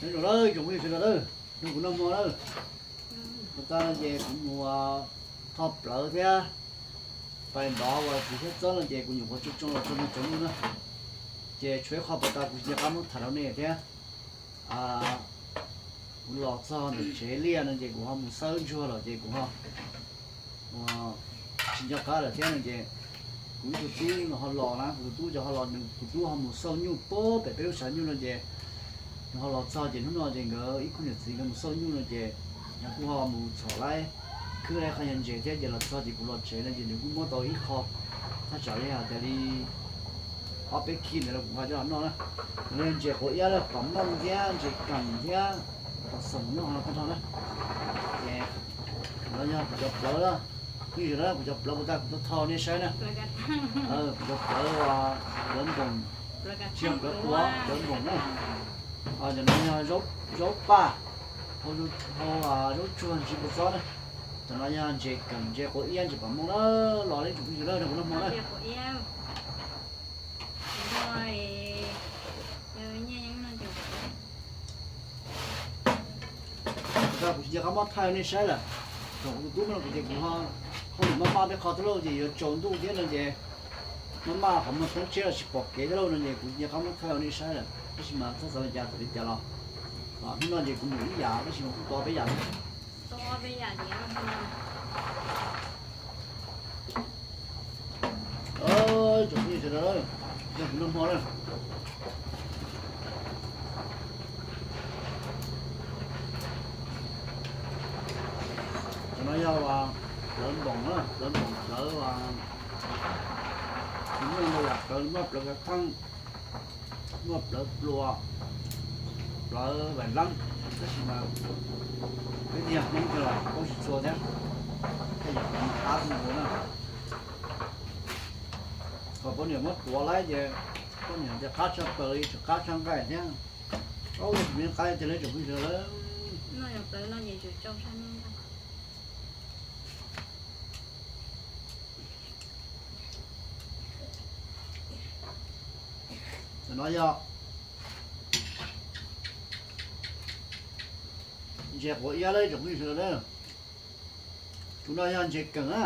Nyob zoo lawm tsoom phooj ywg sawv daws, nrog kuv noj hmo lawm. Hnub no ces kuv mus tho plawv thiab pais ntov uas txiv thiab txob no ces kuv nyuam qhuav tsoo tsoo los txog no tsaus ntuj na. Ces tshuav ib qho puas tas kuv tsis nco qab muab tham rau nej thiab. Kuv los txog ntawm tsev liaj no ces kuv ho mus xawb ntsuag lawm ces kuv ho tsis nco qab lawm thiab no ces kuv ib tug tub nws ho los na, kuv tus tub cov ho los, kuv tub ho mus xauj nyuj puag pem peb lub tshav nyuj no ces nws ho los txog ces hnub no ces nkawd ib khub niam txiv nkawd mus xauj nyuj no ces nws kuj ho mus txhom laib khwb laib qhov nyuag ntses thiab ces los txog ces kuv los tsev no ces nws kuj muab tau ib qho thaj tsam li hais tias li ob peb khis ntawd los kuv ho coj los noj na. Nws yog ntses quav iab, pom mooj thiab ntses keem thiab pom xoom nyob hauv no tag nrho na. Ces no yog kuv cov plawv na, phooj ywg sawv daws, kuv cov plawv puas tas kuv tau tho nej saib na. Kuv cov plawv, plawv npoos, tsis yog plawv quav, plawv npoos na. Cov no yog zaub paj, hau zaub tsuag ntsis kua txob na. Cov no yog ntses keem, ntses quav iab, ntses pom mooj na. Los li tsoom phooj ywg sawv daws, nrog kuv noj hmo na. Kuv tsis nco qab muab thaij nej saib lawm. Thaum kuv tus tub muab rau kuv ces kuv ho hauj lwm maj maj tej qho thiab lauj, ces yuav tsaus ntuj thiab no ces maj maj qhov muag teeb tshiab los tsis pom kev thiab lauj no ces kuv tsis nco qab muab thaij rau nej saib lawm, tab sis mas txhob xav li cas txawm li cas los hnub no ces kuv mus ib yam tab sis mas kuj tau peb yam. Tsoom phooj ywg sawv daws, nrog kuv noj hmo na. Cov no yog plawv npoos na, plawv npoos, plawv, muaj ntau yam plawv, muaj plawv kav theej, muaj plawv plua, plawv vaim leeb, tab sis mas peb yog Hmoob ces los paub tsis txhua thiab, tej yam qab tus ua na. Kom poj niam muab tuav laib ces poj niam tias qab tshaj plaws li, tseem qab tshaj nqaij thiab. Ub, tsis me qab tiag li tsoom phooj ywg sawv daws. Cov no yog ntses quav iab lawm tsoom phooj ywg sawv daws. Tus no yog ntses keem na.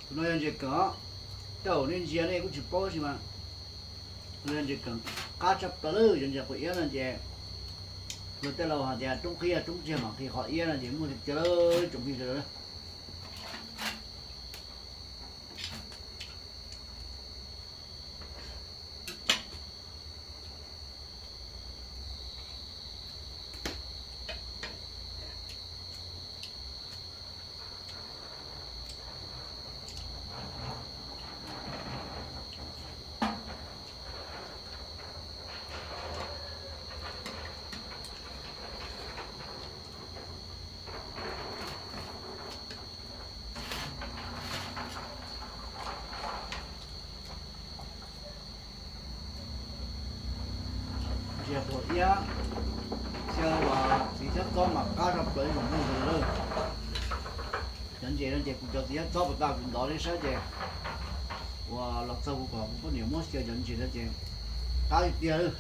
Tus no yog ntses keem os. Tej zaum nej ntsia nej kuj tsis paub tab sis mas tus no yog ntses keem qab tshaj plaws lawm. Cov ntses quav iab no ces luag tej laus hais tias roob qhib roob txiag mam nqhis qhov iab no ces muaj tiag tiag lawm tsoom phooj ywg sawv daws. Ntses quav iab, txhia uas txiv thiab txob mas qab tshaj plaws ib tsoom phooj ywg sawv daws. Cov ntses no ces kuv cov txiv thiab txob puas tas kuv ntov nej saib ces uas los txog kuv kom kuv poj niam muab xyaw cov ntses no ces qab tiag tiag.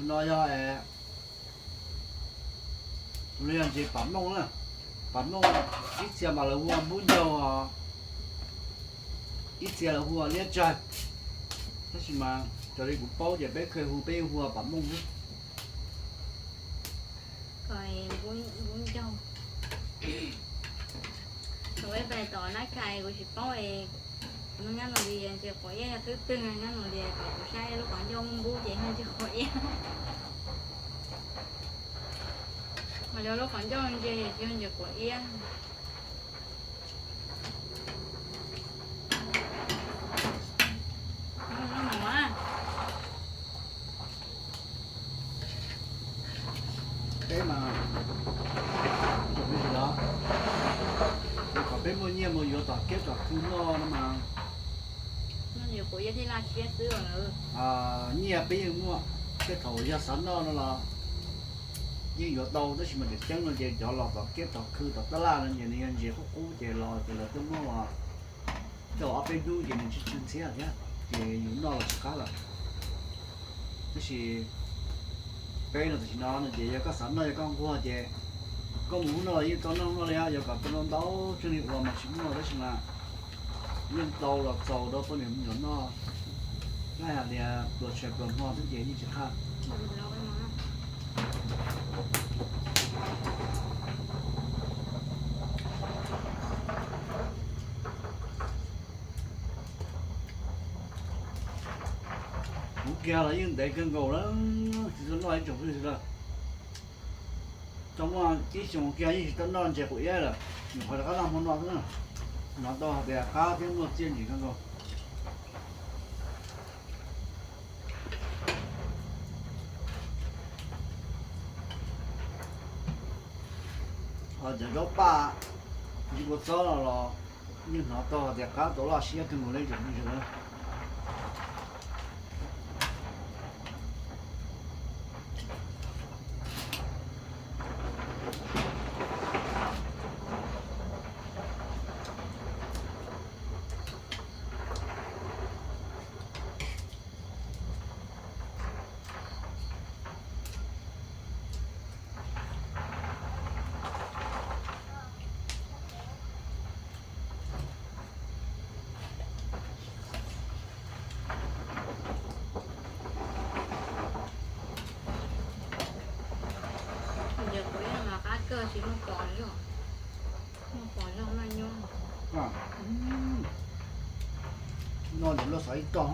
Tus no yog, tus no yog ntses pam mooj na. Pam mooj ib txhia mas lawv hu ua npub ncaug, ib txhia lawv hu ua liab tsawg, tab sis mas raws li kuv paub ces peb kheev hu peb yeej hu ua pam mooj xwb. Npub ncaug, kuv pais tom nab kais kuv tsis paub es Nyab Nus Lis ntses quav iab yog thwb twg? Nyab Nus Lis kom kuv saib lub qhov ncauj muaj npub ces yog ntses quav iab. Mas yog lub qhov ncauj ntse ces yog ntses quav iab. Peb mas, los, yog kom peb muaj nyiaj mus yuav tom kiab tom khw noj no mas, nyiaj peb yeej muaj, tej thaum yog xav noj no los yeej yuav tau, tab sis mas tseem ceeb no ces cov los tom kiab tom khw tom tab laj no ces nws yog ntses qub qub ces los ces lawv twb muab los coj ob peb hnub ces nws tsw tsw ntxhiab thiab ces yus noj los tsis qab lawm. Tab sis peb no tam sim no no ces yog koj xav noj yog koj nquag ces koj mus hnub no los yeej tau noj hnub no li, yog kom tau ntau tseeb li uas mas tsis muaj tab sis mas yeej tau los txaus rau poj niam me nyuam noj, hais tias pluas tshav pluas hmo xwb ces yeej tsis qab. Kuv kiag los yeej ntev kawg nkaus lawm, tsis tau noj ib tsoom phooj ywg sawv daws. Tau muaj ib xyoos kiag yeej tsis tau noj ntses quav iab lawm, nyuam qhuav rov qab noj hmo no xwb. Hnov tau hais tias qab thiab muaj txiaj ntsim kawg nkaus. Ho cov zaub paj ntsis kua txob no los yeej hnov tau hais tias qab tau loj siab kawg nkaus li tsoom phooj ywg sawv daws. Ntses quav iab mas qab kawg tsis muaj pos li, muaj pos zog maj nyuab. Noj ces luaj xov ib tog.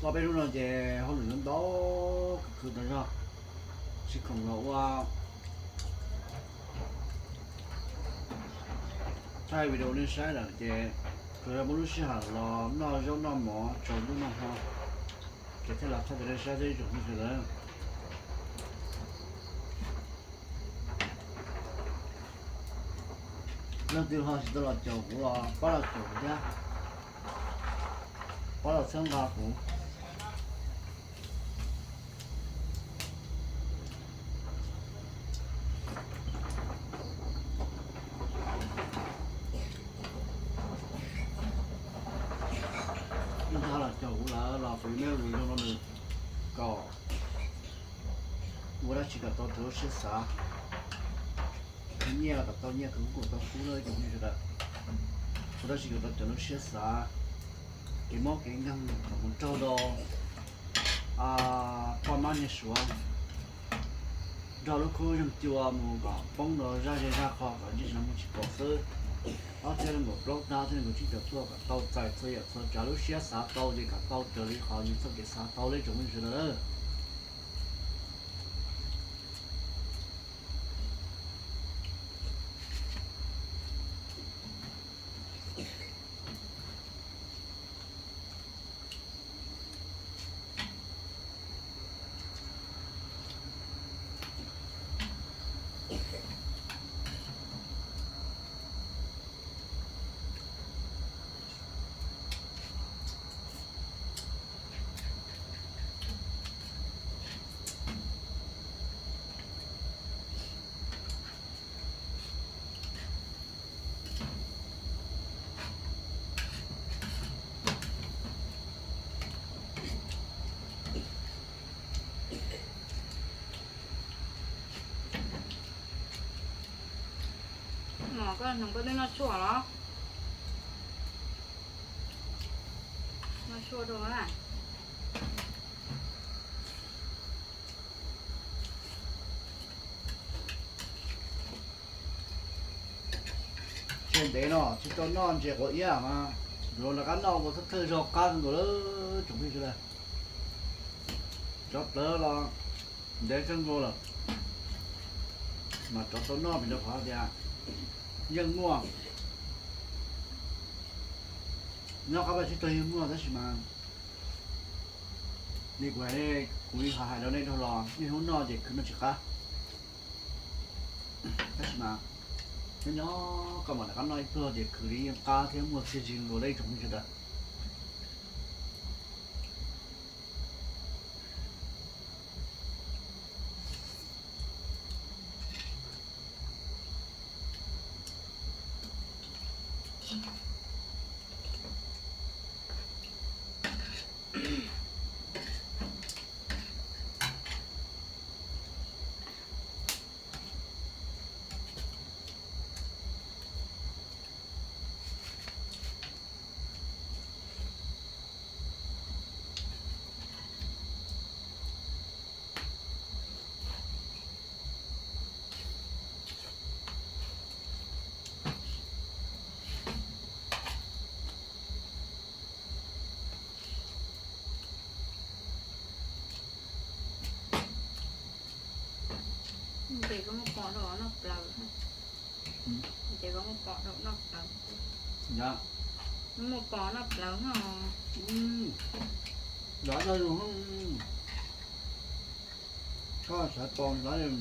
Tau peb hnub no ces hauj lwm ntau khwv tau zog, tsis khoom los ua thaij video nej saib lawm ces tsuas yog muaj lub sij hawm los noj zaub noj mov tsaus ntuj noj hmo ces thiaj los thaij rau nej saib thiab ib tsoom phooj ywg sawv daws. Leej twg ho tsis tau los caum kuv los pab los caum kuv thiab, pab los txhawb nqa kuv. Leej twg ho los caum kuv lawm los kuv yuav muab lus zoo rau nws kom ua dab tsi kom tau raws lub siab xav. Khwv nyiaj los kom tau nyiaj, khwv kub kom tau kub na ib tsoom phooj ywg sawv daws. Ua dab tsi kom tau raws lub siab xav, kev mob kev nkeeg kom mus raug rau poj mab niag suav, nrog lub khub zeeg cua mus kom poob rau zaj zej zaj qho kom ntsej muag mus tsis pom xwb. Ob txhiab nees nkaum plaub tag, txhiab nees nkaum tsib caum tuaj kom tau txais txhua yam txhua tsav lub siab xav tau ces kom tau raws li qhov yus txoj kev xav tau li tsoom phooj ywg sawv daws. Mog, koj hnoos koj twb noj tshuaj los? Noj tshuaj rau na. Tseg ntev no tsis tau noj ntses quav iab mas, yuav rov qab noj ua thawj thawj zaug qab kawg nkaus lawm tsoom phooj ywg sawv daws. Cov plawv los ntev kawg nkaus lawm, mas rov tau noj vim rau qhov tias yeej muaj, nyob qab vaj tsib taug yeej muaj tab sis mas li kuv hais, kuv ho hais rau nej dhau los nej hnub noj ces khwv noj tsis qab. Tab sis mas nyob nyob koj mam rov qab noj ib pluag ces khwv li yeej qab thiab muaj txiaj ntsig dua li tsoom phooj ywg sawv daws. Ces koj muaj pom rau noj plaws. Ces koj muaj pom rau noj plaws. Muaj pom noj plaws no. Koj sawv pom lawm.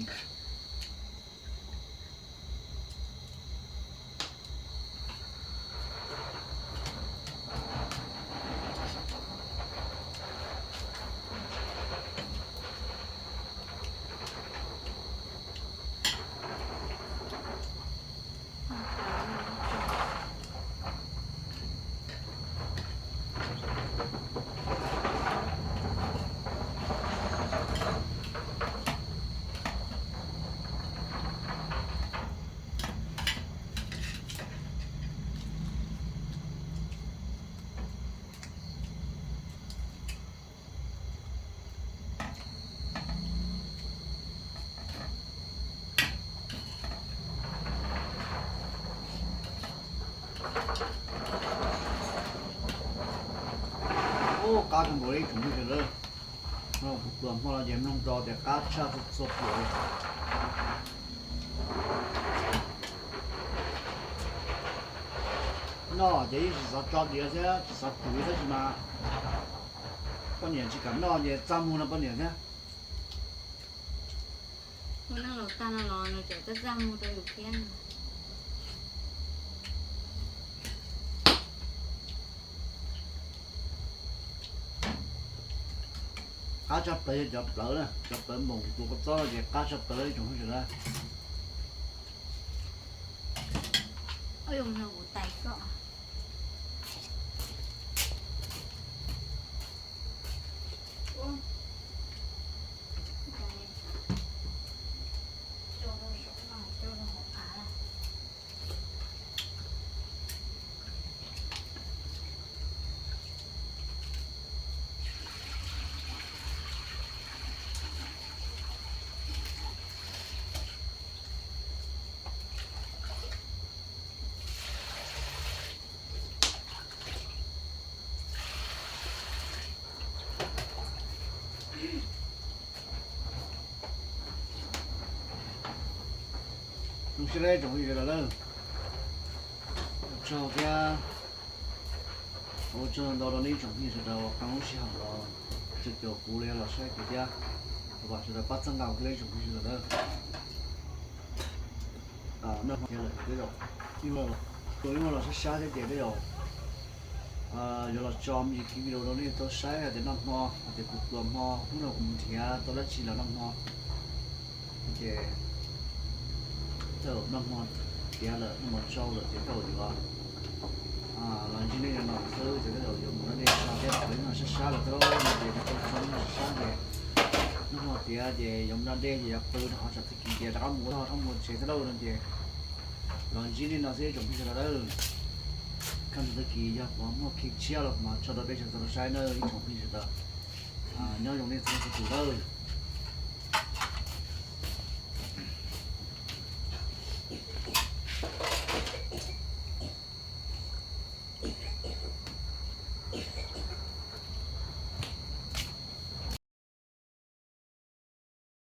Ub, qab kawg nkaus li tsoom phooj ywg sawv daws. Kuv pluas hmo no ces mloog tau tias qab tshaj txhua txhua pluas li. Noj ces yeej tsis xav tso diav thiab tsis xav tsuav tab sis mas poj niam tsis kam noj ces txaj muag no poj niam thiab. Ua neej laus tag no los nws tseem txaj txaj muag rau yus thiab. Qab tshaj plaws yog cov plawv na, cov plawv npoom tus kua txob ces qab tshaj plaws ib tsoom phooj ywg sawv daws. Ua zoo no kuv tais koj. Sawv daws, ib tsoom phooj ywg sawv daws, ua tsaug thiab, ua tsaug ntau rau nej ib tsoom phooj ywg sawv daws uas pab lub sij hawm los caum kuv los yog los saib kuv thiab, uas sawv daws pab txhawb nqa kuv thiab ib tsoom phooj ywg sawv daws. Noj hmo tiav lawm, tej zaum kuv ib muaj los sab sab thiab ces tej zaum yuav los tso me ntsis video rau nej tau saib hais tias noj hmo, hais tias kuv pluas hmo, hnub no kuv mus nrhiav tau dab tsi los noj hmo. Ces tej zaum noj hmo tiav lawm, noj hmo tsau lawm ces tej zaum yuav los ntsib nej li no xwb ces tej zaum yuav mus da dej tso thiab, qhov ib no sab sab lawm thiab no ces tau tso ib no sab sab ces noj hmo tiav ces yuav mus da dej ces yuav pw rau qhov tsam tag kis ces rov qab mus ua zog rov qab mus tsev thiab lauj no ces los ntsib nej no xwb ib tsoom phooj ywg sawv daws. Khab ntawd tag kis yog kuv muaj khib tshiab los kuv mam tso rau peb sawv daws tau saib nawb ib tsoom phooj ywg sawv daws. Nyob zoo nej txhua leej txhua tus nawb.